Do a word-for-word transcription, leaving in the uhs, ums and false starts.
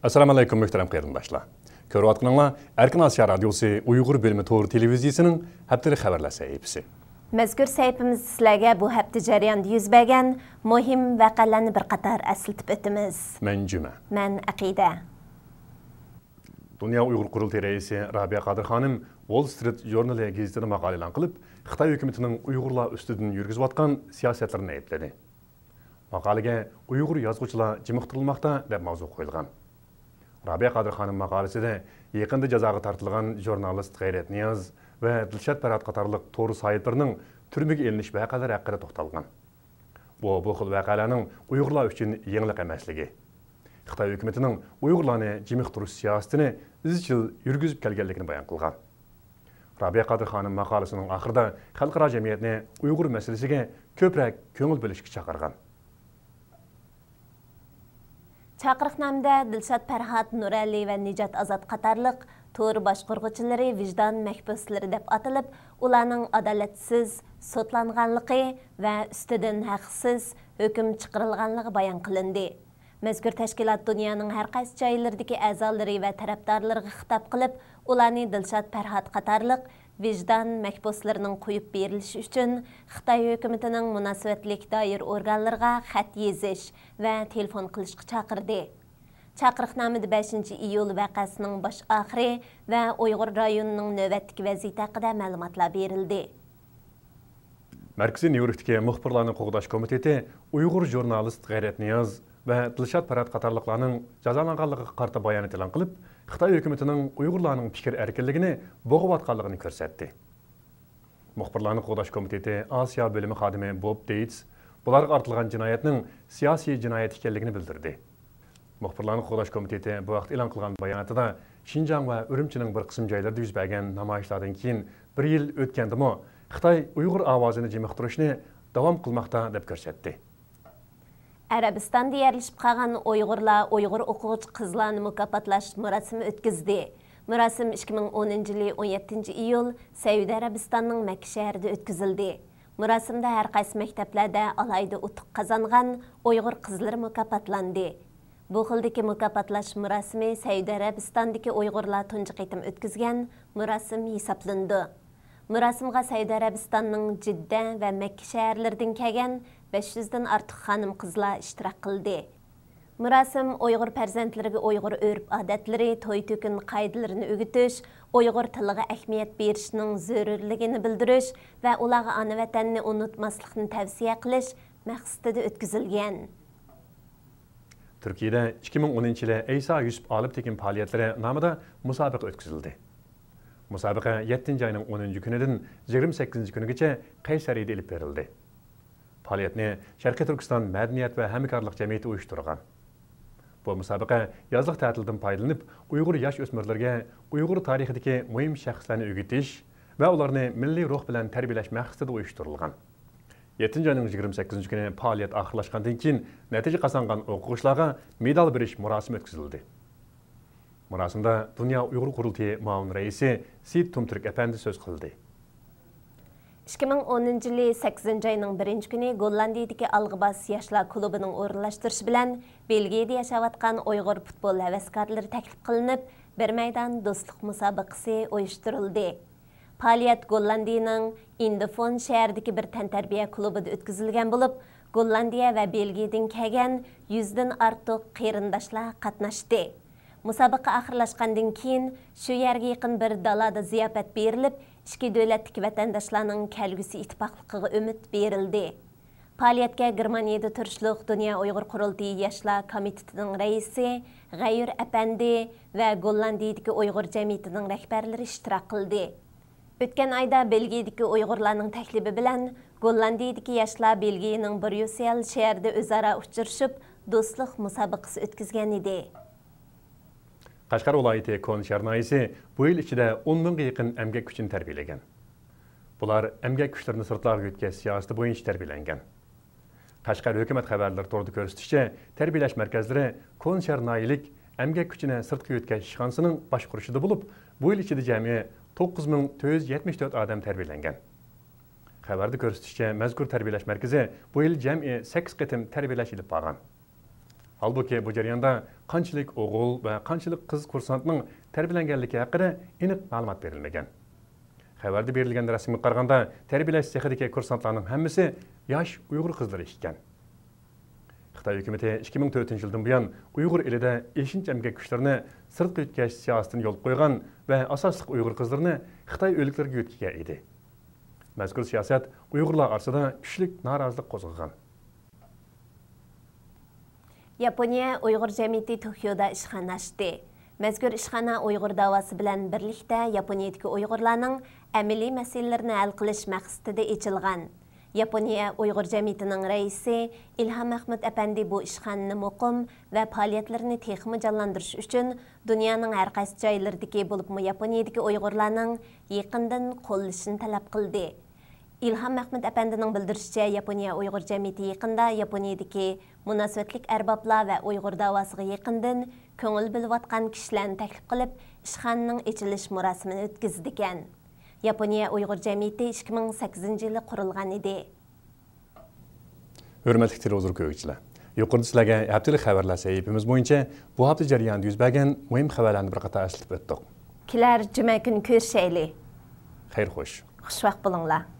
ئەسسالامۇئەلەيكۇم، مۆھتەرەم قېرىنداشلار. كۆرۈۋاتقىنىڭلار ئەركىن ئاسىيا رادىيوسى ئۇيغۇر بۆلۈمى تور تېلېۋىزىيىسىنىڭ ھەپتىلىك خەۋەرلەر سەھىپىسى. مەزكۇر سەھىپىمىزدە سىلەرگە بۇ ھەپتە جەريانىدا يۈز بەرگەن مۇھىم ۋەقەلەرنى بىر قاتار ئەسلىتىپ ئۆتىمىز. مەن جۈمە. مەن ئەقىدە. دۇنيا ئۇيغۇر قۇرۇلتىيى رەئىسى رابىيە قادىر خانىم ۋول سترىت ژۇرنىلى گېزىتىدە ماقالە ئېلان قىلىپ، خىتاي ھۆكۈمىتىنىڭ ئۇيغۇرلار ئۈستىدىن يۈرگۈزۈۋاتقان سىياسەتلىرىنى ئەيىبلىدى. ماقالىگە «ئۇيغۇر يازغۇچىلار جىمىقتۇرۇلماقتا» دەپ ماۋزۇ قويۇلغان. رابىيە قادىر خانىم ماقالىسىدە يېقىندا جازاغا تارتىلغان ژۇرنالىست غەيرەت نىياز ۋە دىلشات پەرھات قاتارلىق تور ساھىبلىرىنىڭ تۈرمىگە ئېلىنىش ۋەقەلىرى ھەققىدە توختالغان. ئۇ بۇ خىل ۋەقەلەرنىڭ ئۇيغۇرلار ئۈچۈن يېڭىلىق ئەمەسلىكى، خىتاي ھۆكۈمىتىنىڭ ئۇيغۇرلارنى جىمىقتۇرۇش سىياسىتىنى ئىزچىل يۈرگۈزۈپ كەلگەنلىكىنى بايان قىلغان. رابىيە قادىر خانىم ماقالىسىنىڭ ئاخىرىدا خەلقئارا جەمئىيەتنى ئۇيغۇر مەسىلىسىگە كۆپرەك كۆڭۈل بۆلۈشكە چاقىرغان. چاقىرىقنامىدە دىلشات پەرھات، نۇرئەلى ۋە نىجات ئازات قاتارلىق تور باشقۇرغۇچىلىرى ۋىجدان مەھبۇسلىرى دەپ ئاتىلىپ، ئۇلارنىڭ ئادالەتسىز سوتلانغانلىقى ۋە ئۈستىدىن ھەقسىز ھۆكۈم چىقىرىلغانلىقى بايان قىلىندى. مەزكۇر تەشكىلات دۇنيانىڭ ھەر قايسى جايلىرىدىكى ئەزالىرى ۋە تەرەپدارلىرىغا خىتاب قىلىپ، ئۇلارنى دىلشات پەرھات قاتارلىق ۋىجدان مەھبۇسلىرىنىڭ قويۇپ بېرىلىشى ئۈچۈن خىتاي ھۆكۈمىتىنىڭ مۇناسىۋەتلىك دائىرە ئورگانلىرىغا خەت يېزىش ۋە تېلېفون قىلىشقا چاقىردى. چاقىرىقنامىدە بەشىنچى ئىيۇل ۋەقەسىنىڭ باش ئاخىرى ۋە ئۇيغۇر رايونىنىڭ نۆۋەتتىكى ۋەزىيىتى ھەققىدە مەلۇماتلار بېرىلدى. مەركىزىي نيۇ يوركتىكى مۇخبىرلارنى قوغداش كومىتېتى ئۇيغۇر ژۇرنالىست غەيرەت نىياز ۋە دىلشات پەرھات قاتارلىقلارنىڭ جازالانغانلىقىغا قارىتا بايانات ئېلان قىلىپ، خىتاي ھۆكۈمىتىنىڭ ئۇيغۇرلارنىڭ پىكىر ئەركىنلىكىنى بوغۇۋاتقانلىقىنى كۆرسەتتى. مۇخبىرلارنى قوغداش كومىتېتى ئاسىيا بۆلۈمى خادىمى بوب دېيتس بۇلارغا قارىتىلغان جىنايەتنىڭ سىياسىي جىنايەت ئىكەنلىكىنى بىلدۈردى. مۇخبىرلارنى قوغداش كومىتېتى بۇ ھەقتە ئېلان قىلغان باياناتىدا شىنجاڭ ۋە ئۈرۈمچىنىڭ بىر قىسىم جايلىرىدا يۈز بەرگەن نامايىشلاردىن كېيىن بىر يىل ئۆتكەندىمۇ خىتاي ئۇيغۇر ئاۋازىنى جىمىقتۇرۇشنى داۋام قىلماقتا دەپ كۆرسەتتى. ئەرەبىستاندا يەرلىشىپ قالغان ئۇيغۇرلار ئۇيغۇر ئوقۇغۇچى قىزلارنى مۇكاپاتلاش مۇراسىمى ئۆتكۈزدى. مۇراسىم ئىككى مىڭ ئونىنچى يىلى ئون يەتتىنچى ئىيۇل سەئۇدى ئەرەبىستاننىڭ مەككە شەھىرىدە ئۆتكۈزۈلدى. مۇراسىمدا ھەر قايسى مەكتەپلەردە ئالاھىدە ئۇتۇق قازانغان ئۇيغۇر قىزلىرى مۇكاپاتلاندى. بۇ خىلدىكى مۇكاپاتلاش مۇراسىمى سەئۇدى ئەرەبىستاندىكى ئۇيغۇرلار تۇنجى قېتىم ئۆتكۈزگەن مۇراسىم ھېسابلىنىدۇ. مۇراسىمغا سەئۇدى ئەرەبىستاننىڭ جىددە ۋە مەككە شەھەرلىرىدىن كەلگەن بەش يۈزدىن ئارتۇق خانىم-قىزلار ئىشتىراك قىلدى. مۇراسىم ئۇيغۇر پەرزەنتلىرىگە ئۇيغۇر ئۆرپ-ئادەتلىرى، توي-تۆكۈن قائىدىلىرىنى ئۆگىتىش، ئۇيغۇر تىلىغا ئەھمىيەت بېرىشنىڭ زۆرۈرلۈكىنى بىلدۈرۈش ۋە ئۇلارغا ئانا ۋەتەننى ئۇنتۇماسلىقنى تەۋسىيە قىلىش مەقسىتىدە ئۆتكۈزۈلگەن. تۈركىيەدە ئىككى مىڭ ئونىنچى يىلى ئەيسا يۈسۈپ ئالىپ تېكىن پائالىيەتلىرى نامىدا مۇسابىقە ئۆتكۈزۈلدى. مۇسابىقە يەتتىنچى ئاينىڭ ئونىنچى كۈنىدىن يىگىرمە سەككىزىنچى كۈنىگىچە قەيسەرىدە ئېلىپ بېرىلدى. پائالىيەتنى شەرقىي تۈركىستان مەدەنىيەت ۋە ھەمكارلىق جەمئىيىتى ئۇيۇشتۇرغان. بۇ مۇسابىقە يازلىق تەتىلدىن پايدىلىنىپ، ئۇيغۇر ياش ئۆسمۈرلىرىگە ئۇيغۇر تارىخىدىكى مۇھىم شەخسلەرنى ئۆگىتىش ۋە ئۇلارنى مىللىي روھ بىلەن تەربىيەلەش مەقسىتىدە ئۇيۇشتۇرۇلغان. يەتتىنچى ئاينىڭ يىگىرمە سەككىزىنچى كۈنى پائالىيەت ئاخىرلاشقاندىن كېيىن، نەتىجە قازانغان ئوقۇغۇچىلارغا مېدال بېرىش مۇراسىمى ئۆتكۈزۈلدى. مۇراسىمدا دۇنيا ئۇيغۇر قۇرۇلتىيى مۇئاۋىن رەئىسى سېيىت تۇمتۈرك ئەپەندى سۆز قىلدى. ئىككى مىڭ ئونىنچى يىلى سەككىزىنچى ئاينىڭ بىرىنچى كۈنى گوللاندىيىدىكى ئالغا باس ياشلار كۇلۇبىنىڭ ئورۇنلاشتۇرۇشى بىلەن بېلگىيىدە ياشاۋاتقان ئۇيغۇر پۇتبول ھەۋەسكارلىرى تەكلىپ قىلىنىپ، بىر مەيدان دوستلۇق مۇسابىقىسى ئۇيۇشتۇرۇلدى. پائالىيەت گوللاندىيىنىڭ ئىندىفون شەھىرىدىكى بىر تەنتەربىيە كۇلۇبىدا ئۆتكۈزۈلگەن بولۇپ، گوللاندىيە ۋە بېلگىيىدىن كەلگەن يۈزدىن ئارتۇق قېرىنداشلار قاتناشتى. مۇسابىقە ئاخىرلاشقاندىن كېيىن، شۇ يەرگە يېقىن بىر دالادا زىياپەت بېرىلىپ، ئىككى دۆلەتتىكى ۋەتەنداشلارنىڭ كەلگۈسى ئىتتىپاقلىقىغا ئۈمىد بېرىلدى. پائالىيەتكە گېرمانىيىدە تۇرۇشلۇق دۇنيا ئۇيغۇر قۇرۇلتىيى ياشلار كومىتېتىنىڭ رەئىسى غەيۇر ئەپەندى ۋە گوللاندىيىدىكى ئۇيغۇر جەمئىيىتىنىڭ رەھبەرلىرى ئىشتىراك قىلدى. ئۆتكەن ئايدا بېلگىيىدىكى ئۇيغۇرلارنىڭ تەكلىپى بىلەن گوللاندىيىدىكى ياشلار بېلگىيىنىڭ بريۇسسېل شەھىرىدە ئۆزئارا ئۇچرىشىپ، دوستلۇق مۇسابىقىسى ئۆتكۈزگەن ئىدى. قەشقەر ۋىلايىتى كونا شەھەر ناھىيەسى بۇ يىل ئىچىدە ئون مىڭغا يېقىن ئەمگەك كۈچىنى تەربىيەلىگەن. بۇلار ئەمگەك كۈچلىرىنى سىرتلارغا يۆتكەش سىياسىتى بويىچە تەربىيەلەنگەن. قەشقەر ھۆكۈمەت خەۋەرلىرى تورىدا كۆرسىتىشىچە، تەربىيەلەش مەركەزلىرى كونا شەھەر ناھىيەلىك ئەمگەك كۈچىنى سىرتقا يۆتكەش ئىشخانىسىنىڭ باشقۇرۇشىدا بولۇپ، بۇ يىل ئىچىدە جەمئىي توققۇز مىڭ تۆت يۈز يەتمىش تۆت ئادەم تەربىيەلەنگەن. خەۋەردە كۆرسىتىشىچە، مەزكۇر تەربىيەلەش مەركىزى بۇ يىل جەمئىي سەككىز قېتىم تەربىيەلەش ئېلىپ بارغان. ھالبۇكى، بۇ جەرياندا قانچىلىك ئوغۇل ۋە قانچىلىك قىز كۇرسانتنىڭ تەربىيەلەنگەنلىكى ھەققىدە ئېنىق مەلۇمات بېرىلمىگەن. خەۋەردە بېرىلگەن رەسىمگە قارىغاندا، تەربىيەلەش سېخىدىكى كۇرسانتلارنىڭ ھەممىسى ياش ئۇيغۇر قىزلىرى ئىكەن. خىتاي ھۆكۈمىتى ئىككى مىڭ تۆتىنچى يىلدىن بۇيان ئۇيغۇر ئېلىدە ئېشىنچا ئەمگەك كۈچلىرىنى سىرتقا يۆتكەش سىياسىتىنى يولغا قويغان ۋە ئاساسلىقى ئۇيغۇر قىزلىرىنى خىتاي ئۆلكىلىرىگە يۆتكىگەن ئىدى. مەزكۇر سىياسەت ئۇيغۇرلار ئارىسىدا كۈچلۈك نارازىلىق قوزغىغان. ياپونىيە ئۇيغۇر جەمئىيىتى توكيودا ئىشخانا ئاچتى. مەزكۇر ئىشخانا ئۇيغۇر داۋاسى بىلەن بىرلىكتە ياپونىيىدىكى ئۇيغۇرلارنىڭ ئەمەلىي مەسىلىلىرىنى ھەل قىلىش مەقسىتىدە ئېچىلغان. ياپونىيە ئۇيغۇر جەمئىيىتىنىڭ رەئىسى ئىلھام مەخمۇت ئەپەندى بۇ ئىشخانىنى مۇقىم ۋە پائالىيەتلىرىنى تېخىمۇ جانلاندۇرۇش ئۈچۈن دۇنيانىڭ ھەر قايسى جايلىرىدىكى، بولۇپمۇ ياپونىيىدىكى ئۇيغۇرلارنىڭ يېقىندىن قوللىشىنى تەلەپ قىلدى. ئىلھام مەخمۇت ئەپەندىنىڭ بىلدۈرۈشىچە، ياپونىيە ئۇيغۇر جەمئىيىتى يېقىندا ياپونىيىدىكى مۇناسىۋەتلىك ئەربابلار ۋە ئۇيغۇر داۋاسىغا يېقىندىن كۆڭۈل بۆلۈۋاتقان كىشىلەرنى تەكلىپ قىلىپ، ئىشخانىنىڭ ئېچىلىش مۇراسىمىنى ئۆتكۈزىدىكەن. ياپونىيە ئۇيغۇر جەمئىيىتى ئىككى مىڭ سەككىزىنچى يىلى قۇرۇلغان ئىدى. ھۆرمەتلىك تېلېۋىزور كۆرگۈچىلەر، يۇقىرىدا سىلەرگە ھەپتىلىك خەۋەرلەر سەھىپىمىز بويىچە بۇ ھەپتە جەريانىدا يۈز بەرگەن مۇھىم خەۋەرلەرنى بىر قاتار ئەسلىتىپ ئۆتتۇق. كېلەر جۈمە كۈنى كۆرۈشەيلى. خەير خوش. خۇشۋاقىت بولۇڭلار.